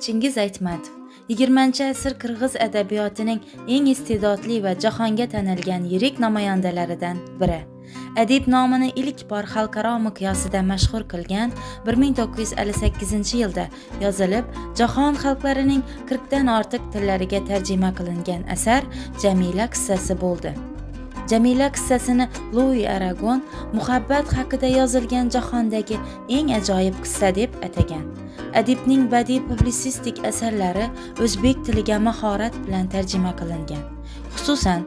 Chingiz Aytmatov 20-asr qirg'iz adabiyotining eng iste'dodli va jahonga tanilgan yirik namoyandalaridan biri. Adib nomini ilk bor xalqaro miqyosida mashhur qilgan 1958-yilda yozilib, jahon xalqlarining 40 dan ortiq tillariga tarjima qilingan asar Jamila qissasi bo'ldi. Jamila qissasini Lui Aragon muhabbat haqida yozilgan jahondagi eng ajoyib qissa deb atagan. Adibning badiiy publitsistik asarlari o'zbek tiliga mahorat bilan tarjima qilingan. Xususan,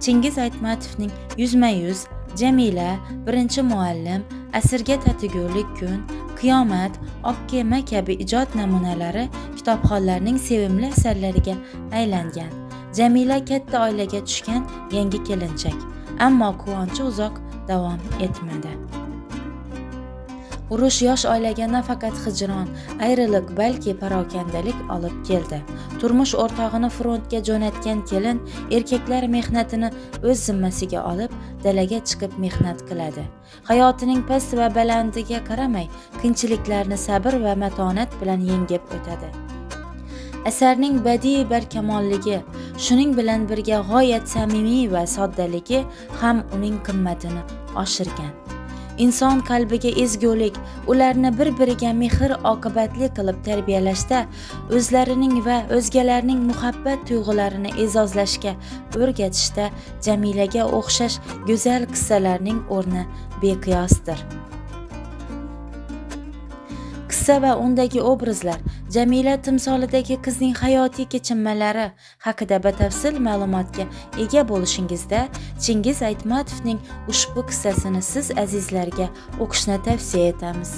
Chingiz Aytmatovning Yuzma-yuz, Jamila, Birinchi muallim, Asrga tatigulik kun, Qiyomat, Oq kema kabi ijod namunalari kitobxonlarning sevimli asarlariga aylangan. Jamila katta oilaga tushgan yangi kelinchak, ammo quvonchi uzoq davom etmadi. Urush yosh oilaga nafaqat hijron, ayriliq, balki parokandalik olib keldi. Turmush o'rtog'ini frontga jo'natgan kelin erkaklar mehnatini o'z zimmasiga olib, dalaga chiqib mehnat qiladi. Hayotining past va balandiga qaramay, qiyinchiliklarni sabr va matonat bilan yengib o'tadi. Asarning badiiy barkamolligi, shuning bilan birga g'oyat samimiy va soddaligi ham uning qimmatini oshirgan. Inson qalbiga ezgulik, ularni bir-biriga mehr oqibatli qilib tarbiyalashda, o'zlarining va o'zgalarning muhabbat tuyg'ularini e'zozlashga o'rgatishda Jamilaga o'xshash go'zal qissalarning o'rni beqiyosdir. Qissa va undagi obrazlar, Jamila timsolidagi qizning hayotiy kechinmalari haqida batafsil ma'lumotga ega bo'lishingizda Chingiz Aytmatovning ushbu qissasini siz azizlarga o'qishni tavsiya etamiz.